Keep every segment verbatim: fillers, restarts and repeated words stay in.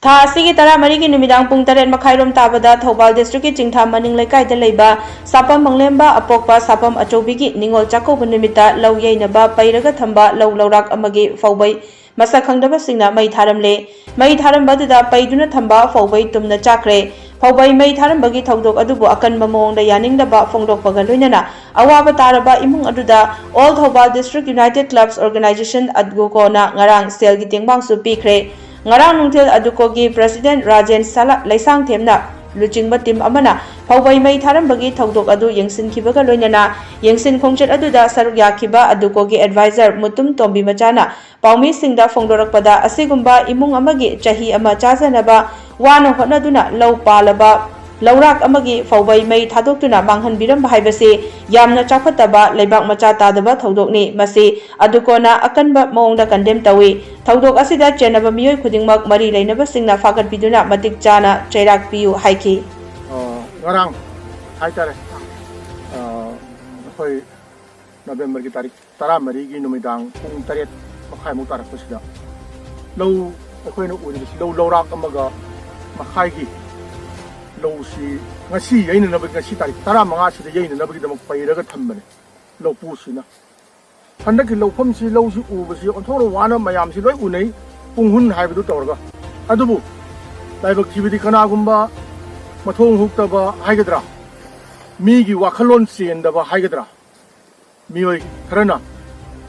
ꯊꯥ ꯑꯁꯤꯒꯤ ꯇꯔꯥꯃꯔꯤꯒꯤ ꯅꯨꯃꯤꯗꯥꯡ ꯄꯨꯡ ꯇꯔꯦꯠ ꯃꯈꯥꯏꯔꯣꯝ ꯇꯥꯕꯗ ꯊꯧꯕꯥꯜ ꯗꯤꯁꯇ꯭ꯔꯤꯛꯀꯤ ꯆꯤꯡꯊꯥ ꯃꯅꯤꯡ ꯂꯩꯀꯥꯏꯗ ꯂꯩꯕ ꯁꯥꯄꯝ ꯃꯪꯂꯦꯝꯕ ꯑꯄꯣꯛꯄ ꯁꯥꯄꯝ ꯑꯆꯧꯕꯤꯒꯤ ꯅꯤꯉꯣꯜ ꯆꯥꯛꯀꯧꯕ ꯅꯨꯃꯤꯠꯇ ꯂꯧ ꯌꯩꯅꯕ ꯄꯩꯔꯒ ꯊꯝꯕ ꯂꯧ ꯂꯧꯔꯥꯛ ꯑꯃꯒꯤ ꯐꯧꯕꯩ ꯃꯁꯛ ꯈꯪꯗꯕꯁꯤꯡꯅ ꯃꯩ ꯊꯥꯔꯝꯂꯦ꯫ ꯃꯩ ꯊꯥꯔꯝꯕ ꯑꯗꯨꯗ ꯄꯩꯗꯨꯅ ꯊꯝꯕ ꯐꯧꯕꯩ ꯇꯨꯝꯅ ꯆꯥꯛꯈ꯭ꯔꯦ꯫ ꯐꯧꯕꯩ ꯃꯩ ꯊꯥꯔꯝꯕꯒꯤ ꯊꯧꯗꯣꯛ ꯑꯗꯨꯕꯨ ꯑꯀꯟꯕ ꯃꯑꯣꯡꯗ ꯌꯥꯅꯤꯡꯗꯕ ꯐꯣꯡꯗꯣꯛꯄꯒ ꯂꯣꯏꯅꯅ ꯑꯋꯥꯕ ꯇꯥꯔꯕ ꯏꯃꯨꯡ ꯑꯗꯨꯗ All Thoubal District United Clubs Organization, ADUCOꯅ ꯉꯔꯥꯡ ꯁꯦꯜꯒꯤ ꯇꯦꯡꯕꯥꯡꯁꯨ ꯄꯤꯈ꯭ꯔꯦ꯫ ꯉꯔꯥꯡ ꯅꯨꯡꯊꯤꯜ ADUCOꯒꯤ President ꯔꯥꯖꯦꯟ ꯁꯥꯂꯥ ꯂꯩꯁꯥꯡꯊꯦꯝꯅ ꯂꯨꯆꯤꯡꯕ team ꯑꯃꯅ ꯐꯧꯕꯩ ꯃꯩ ꯊꯥꯔꯝꯕꯒꯤ ꯊꯧꯗꯣꯛ ꯑꯗꯨ ꯌꯦꯡꯁꯤꯟꯈꯤꯕꯒ ꯂꯣꯏꯅꯅ ꯌꯦꯡꯁꯤꯟ ꯈꯣꯡꯆꯠ ꯑꯗꯨꯗ ꯁꯔꯨꯛ ꯌꯥꯈꯤꯕ ADUCOꯒꯤ advisor ꯃꯨꯇꯨꯝ ꯇꯣꯝꯕꯤ ꯃꯆꯥꯅ ꯄꯥꯎꯃꯤꯁꯤꯡꯗ ꯐꯣꯡꯗꯣꯔꯛꯄꯗ, ꯑꯁꯤꯒꯨꯝꯕ ꯏꯃꯨꯡ ꯑꯃꯒꯤ ꯆꯍꯤ ꯑꯃ ꯆꯥꯖꯅꯕ ꯋꯥꯅ ꯍꯣꯠꯅꯗꯨꯅ ꯂꯧ ꯄꯥꯜꯂꯕ ꯂꯧꯔꯥꯛ ꯑꯃꯒꯤ ꯐꯧꯕꯩ ꯃꯩ ꯊꯥꯗꯣꯛꯇꯨꯅ ꯃꯥꯡꯍꯟꯕꯤꯔꯝꯕ ꯍꯥꯏꯕꯁꯤ ꯌꯥꯝꯅ ꯆꯥꯎꯈꯠꯇꯕ, ꯂꯩꯕꯥꯛ ꯃꯆꯥ ꯇꯥꯗꯕ ꯊꯧꯗꯣꯛꯅꯤ꯫ ꯃꯁꯤ ADUCOꯅ ꯑꯀꯟꯕ ꯃꯑꯣꯡꯗ condemn ꯇꯧꯏ꯫ ꯊꯧꯗꯣꯛ ꯑꯁꯤꯗ ꯆꯦꯟꯅꯕ ꯃꯤꯑꯣꯏ ꯈꯨꯗꯤꯡꯃꯛ ꯃꯔꯤ ꯂꯩꯅꯕꯁꯤꯡꯅ ꯐꯥꯒꯠꯄꯤꯗꯨꯅ ꯃꯇꯤꯛ ꯆꯥꯅ ꯆꯩꯔꯥꯛ ꯄꯤꯌꯨ ꯍꯥꯏꯈꯤ꯫ ꯑ, ꯉꯔꯥꯡ ꯍꯥꯏꯇꯥꯔꯦ, ꯑ, ꯑꯩꯈꯣꯏ ꯅꯕꯦꯝꯕꯔꯒꯤ ꯇꯥꯔꯤꯛ ꯇꯔꯥꯃꯔꯤꯒꯤ ꯅꯨꯃꯤꯗꯥꯡ ꯄꯨꯡ ꯇꯔꯦꯠ ꯃꯈꯥꯏꯃꯨꯛ ꯇꯥꯔꯛꯄꯁꯤꯗ ꯂꯧ, ꯑꯩꯈꯣꯏꯅ ꯎꯔꯤꯕꯁꯤ ꯂꯧ ꯂꯧꯔꯥꯛ ꯑꯃꯒ ꯃꯈꯥꯏꯒꯤ ꯂꯧꯁꯤ ꯉꯁꯤ ꯌꯩꯅꯅꯕ, ꯉꯁꯤ ꯇꯥꯔꯤꯛ ꯇꯔꯥꯃꯉꯥꯁꯤꯗ ꯌꯩꯅꯅꯕꯒꯤꯗꯃꯛ ꯄꯩꯔꯒ ꯊꯝꯕꯅꯦ ꯂꯧꯄꯨꯁꯤꯅ꯫ ꯍꯟꯗꯛꯀꯤ ꯂꯧꯐꯝꯁꯤ, ꯂꯧꯁꯤ ꯎꯕꯁꯤ ꯑꯣꯟꯊꯣꯛꯅ ꯋꯥꯅ ꯃꯌꯥꯝꯁꯤ ꯂꯣꯏ ꯎꯅꯩ, ꯄꯨꯡꯍꯨꯟ ꯍꯥꯏꯕꯗꯨ ꯇꯧꯔꯒ꯫ ꯑꯗꯨꯕꯨ ꯂꯥꯏꯕꯛ ꯊꯤꯕꯗꯤ ꯀꯅꯥꯒꯨꯝꯕ ꯃꯊꯣꯡ ꯍꯨꯛꯇꯕ ꯍꯥꯏꯒꯗ꯭ꯔꯥ, ꯃꯤꯒꯤ ꯋꯥꯈꯜꯂꯣꯟ ꯆꯦꯟꯗꯕ ꯍꯥꯏꯒꯗ꯭ꯔꯥ, ꯃꯤꯑꯣꯏ ꯈꯔꯅ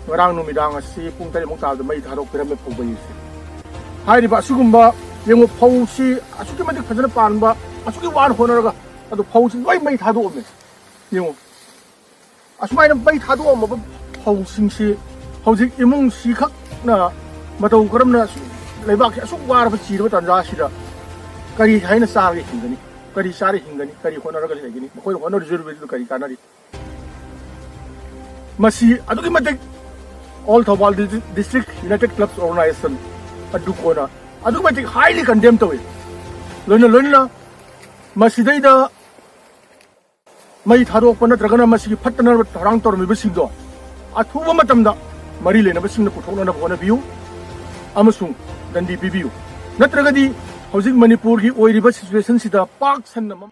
ꯉꯔꯥꯡ ꯅꯨꯃꯤꯗꯥꯡ ꯑꯁꯤ ꯄꯨꯡ ꯇꯔꯦꯠꯃꯨꯛ ꯇꯥꯕꯗ ꯃꯩ ꯊꯥꯗꯣꯛꯄꯤꯔꯝꯃꯦ ꯐꯧꯕꯩꯁꯦ꯫ ꯍꯥꯏꯔꯤꯕ ꯑꯁꯤꯒꯨꯝꯕ, ꯌꯦꯡꯉꯨ, ꯐꯧꯁꯤ ꯑꯁꯨꯛꯀꯤ ꯃꯇꯤꯛ ꯐꯖꯅ ꯄꯥꯟꯕ, ꯑꯁꯨꯛꯀꯤ ꯋꯥꯅ ꯍꯣꯠꯅꯔꯒ, ꯑꯗꯨ ꯐꯧꯁꯤ ꯂꯣꯏ ꯃꯩ ꯊꯥꯗꯣꯛꯑꯝꯃꯦ꯫ ꯌꯦꯡꯉꯨ, ꯑꯁꯨꯃꯥꯏꯅ ꯃꯩ ꯊꯥꯗꯣꯛꯑꯝꯃꯕ ꯐꯧꯁꯤꯡꯁꯤ ꯍꯧꯖꯤꯛ ꯏꯃꯨꯡ ꯁꯤꯈꯛꯅ ꯃꯇꯧ ꯀꯔꯝꯅ ꯂꯩꯕꯥꯛꯁꯤ ꯑꯁꯨꯛ ꯋꯥꯔꯕ, ꯆꯤꯔꯕ ꯇꯥꯟꯖꯥ ꯑꯁꯤꯗ ꯀꯔꯤ ꯍꯥꯏꯅ ꯆꯥꯔꯒ ꯍꯤꯡꯒꯅꯤ? ꯀꯔꯤ ꯆꯥꯔ ꯍꯤꯡꯒꯅꯤ? ꯀꯔꯤ ꯍꯣꯠꯅꯔꯒ ꯂꯩꯒꯅꯤ? ꯃꯈꯣꯏꯅ ꯍꯣꯠꯅꯔꯤꯕꯗꯨ ꯀꯔꯤ ꯀꯥꯟꯅꯔꯤ? ꯃꯁꯤ ꯑꯗꯨꯛꯀꯤ ꯃꯇꯤꯛ All Thoubal District United Clubs Organization, ꯑꯗꯨꯀꯣꯅ ꯑꯗꯨꯛꯀꯤ ꯃꯇꯤꯛ highly condemn ꯇꯧꯏ꯫ ꯂꯣꯏꯅ ꯂꯣꯏꯅꯅ ꯃꯁꯤꯗꯩꯗ ꯃꯩ ꯊꯥꯗꯣꯛꯄ ꯅꯠꯇ꯭ꯔꯒꯅ ꯃꯁꯤꯒꯤ ꯐꯠꯇꯅꯕ ꯊꯧꯔꯥꯡ ꯇꯧꯔꯝꯃꯤꯕꯁꯤꯡꯗꯣ ꯑꯊꯨꯕ ꯃꯇꯝꯗ ꯃꯔꯤ ꯂꯩꯅꯕꯁꯤꯡꯅ ꯄꯨꯊꯣꯛꯅꯅꯕ ꯍꯣꯠꯅꯕꯤꯌꯨ ꯑꯃꯁꯨꯡ ꯗꯟꯗꯤ ꯄꯤꯕꯤꯌꯨ꯫ ꯅꯠꯇ꯭ꯔꯒꯗꯤ ꯍꯧꯖꯤꯛ ꯃꯅꯤꯄꯨꯔꯒꯤ ꯑꯣꯏꯔꯤꯕ ꯁꯤꯆꯨꯋꯦꯁꯟꯁꯤꯗ ꯄꯥꯛ ꯁꯟꯅ ꯃ-